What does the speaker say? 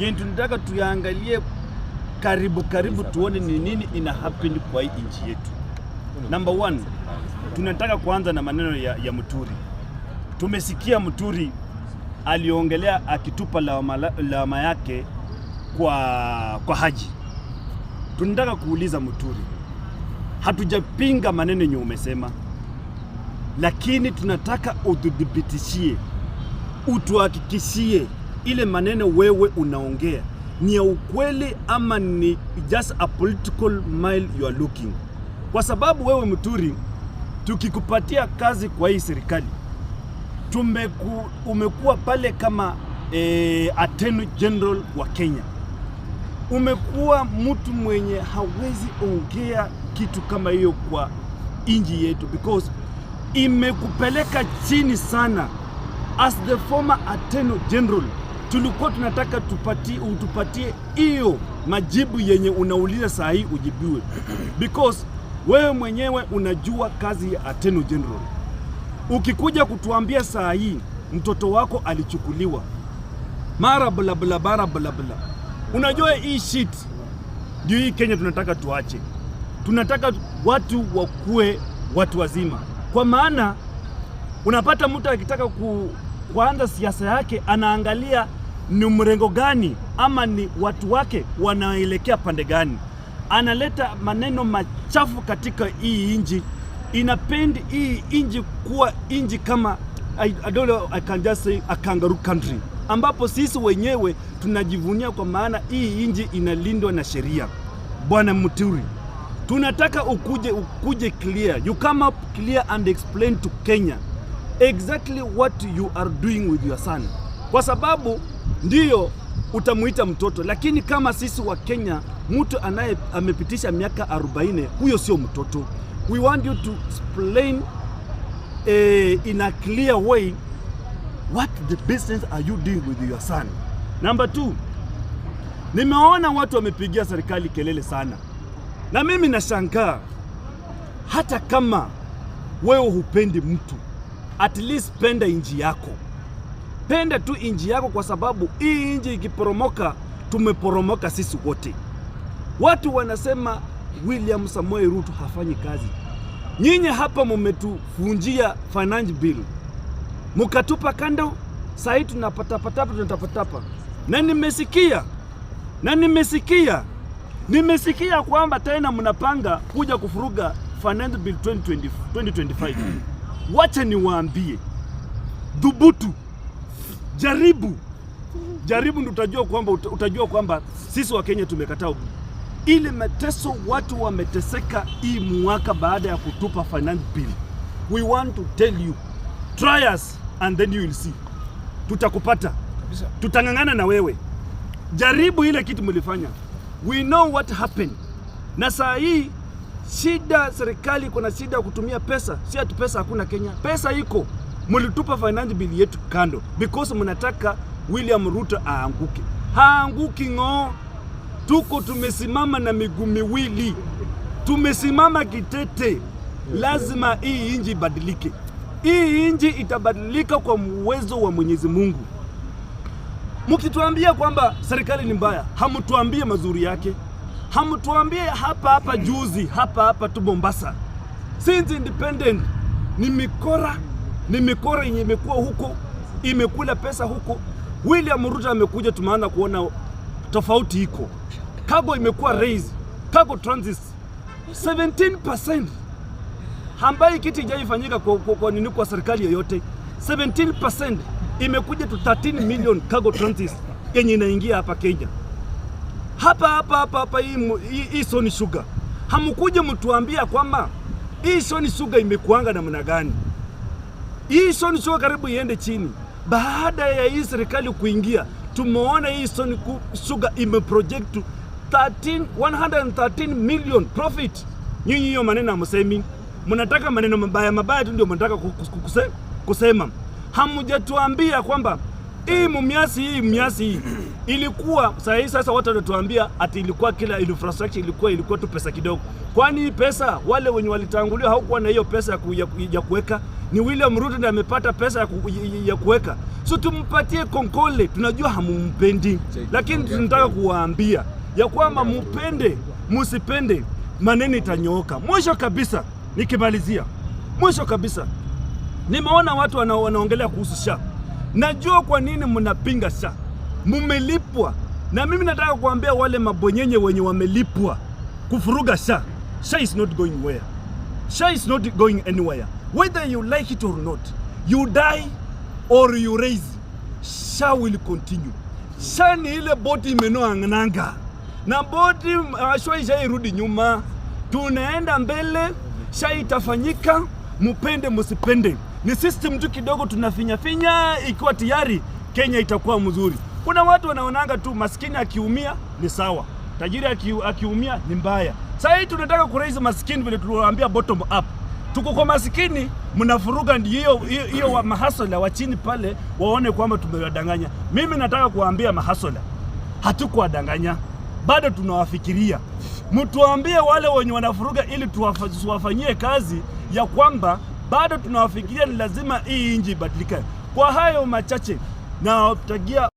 Yenye tunataka tuyaangalie karibu karibu, tuone ni nini ina happen kwa hii nchi yetu. Number one, tunataka kuanza na maneno ya Muturi. Tumesikia Muturi aliongelea akitupa lawama yake kwa Haji. Tunataka kuuliza Muturi, hatujapinga maneno yenye umesema, lakini tunataka ututhibitishie, utuhakikishie ile maneno wewe unaongea ni ya ukweli ama ni just a political mile you are looking. Kwa sababu wewe Muturi, tukikupatia kazi kwa hii serikali, umekuwa pale kama Attorney General wa Kenya, umekuwa mtu mwenye hawezi ongea kitu kama hiyo kwa inji yetu because imekupeleka chini sana. As the former Attorney General, tulikuwa tunataka utupatie hiyo majibu yenye unauliza saa hii ujibiwe, because wewe mwenyewe unajua kazi ya Attorney General. Ukikuja kutuambia saa hii mtoto wako alichukuliwa mara bla bla bara bla bla, unajua hii shit ndio hii Kenya tunataka tuache. Tunataka watu wakuwe watu wazima, kwa maana unapata mtu akitaka kuanza siasa yake anaangalia ni mrengo gani ama ni watu wake wanaelekea pande gani, analeta maneno machafu katika hii inji, inapendi hii inji kuwa inji kama I don't know, I can just say a kangaroo country, ambapo sisi wenyewe tunajivunia kwa maana hii inji inalindwa na sheria. Bwana Muturi, tunataka ukuje clear, you come up clear and explain to Kenya exactly what you are doing with your son, kwa sababu ndiyo utamuita mtoto, lakini kama sisi wa Kenya, mtu anaye amepitisha miaka 40 huyo sio mtoto. We want you to explain in a clear way what the business are you doing with your son. Number two, nimeona watu wamepigia serikali kelele sana, na mimi nashangaa, hata kama wewe hupendi mtu, at least penda inji yako, penda tu inji yako, kwa sababu hii inji ikiporomoka, tumeporomoka sisi wote. Watu wanasema William Samoei Ruto hafanyi kazi. Nyinyi hapa mumetuvunjia finance bill, mukatupa kando, saa hii tunapatapatapa tunatapatapa, na nimesikia kwamba tena mnapanga kuja kufuruga finance bill 2020, 2025. Wacha niwaambie, dhubutu, jaribu jaribu, ndio utajua kwamba sisi wa Kenya tumekataa ile mateso watu wameteseka hii mwaka baada ya kutupa finance bill. We want to tell you, try us and then you will see. Tutakupata, Kabisa. Tutang'ang'ana na wewe. Jaribu ile kitu mlifanya, we know what happened. Na saa hii shida, serikali kuna shida ya kutumia pesa, si ati pesa hakuna Kenya, pesa iko. Mlitupa finance bill yetu kando because mnataka William Ruto aanguke. Haanguki ng'oo. Tuko tumesimama na miguu miwili, tumesimama kitete. Lazima hii inji ibadilike. Hii inji itabadilika kwa uwezo wa Mwenyezi Mungu. Mkituambia kwamba serikali ni mbaya, hamtuambie mazuri yake, hamtuambie hapa hapa juzi, hapa hapa tu Mombasa, since independent ni mikora yenye imekuwa huko, imekula pesa huko. William Ruto amekuja, tumeanza kuona tofauti iko. Cargo imekuwa raise, cargo transit 17% ambayo kitu ijaifanyika kwa nini kwa serikali yoyote. 17% imekuja to 13 million cargo transit yenye inaingia hapa Kenya, hapa hapa hapa hapa. Hii Sony Sugar, hamkuja mtuambia kwamba hii Sony Sugar imekuanga namna gani? Hii Sony Sugar karibu iende chini. Baada ya hii serikali kuingia, tumeona hii Sony Sugar imeproject to 13 113 million profit. Nyinyi hiyo maneno hamsemi, mnataka maneno mabaya mabaya tu ndio mnataka kusema. Hamjatuambia kwamba Hii Mumias, hii Mumias hii ilikuwa saa hii sasa watu wanatuambia ati ilikuwa kila infrastructure ilikuwa tu pesa kidogo. Kwani hii pesa wale wenye walitangulia hawakuwa na hiyo pesa ya kuweka? Ni William Ruto ndiye amepata pesa ya kuweka. So tumpatie kongole, tunajua hamumpendi, lakini tunataka kuwaambia ya kwamba mupende musipende, maneno itanyooka. Mwisho kabisa, nikimalizia, mwisho kabisa, nimeona watu wanaongelea kuhusu SHA. Najua kwa nini mnapinga SHA, mumelipwa. Na mimi nataka kuambia wale mabwenyenye wenye wamelipwa kufuruga SHA, SHA is not going where. SHA is not going anywhere. Whether you like it or not, you die or you raise, SHA will continue. SHA ni ile boti imenoa nanga na boti SHA ishairudi nyuma, tunaenda mbele. SHA itafanyika, mupende musipende, ni system tu kidogo tunafinya finya, ikiwa tayari Kenya itakuwa mzuri. Kuna watu wanaonanga tu maskini akiumia ni sawa, tajiri akiumia ni mbaya. Sasa hii tunataka kuraise maskini vile tuliwaambia bottom up. Tuko kwa masikini, mnafuruga ndio hiyo hiyo wa mahasola wa chini pale waone kwamba tumewadanganya. Mimi nataka kuwaambia mahasola, hatukuwadanganya, bado tunawafikiria. Mtuambie wale wenye wanafuruga ili tuwafanyie kazi ya kwamba bado tunawafikiria, ni lazima hii nchi ibadilike. Kwa hayo machache nawatakia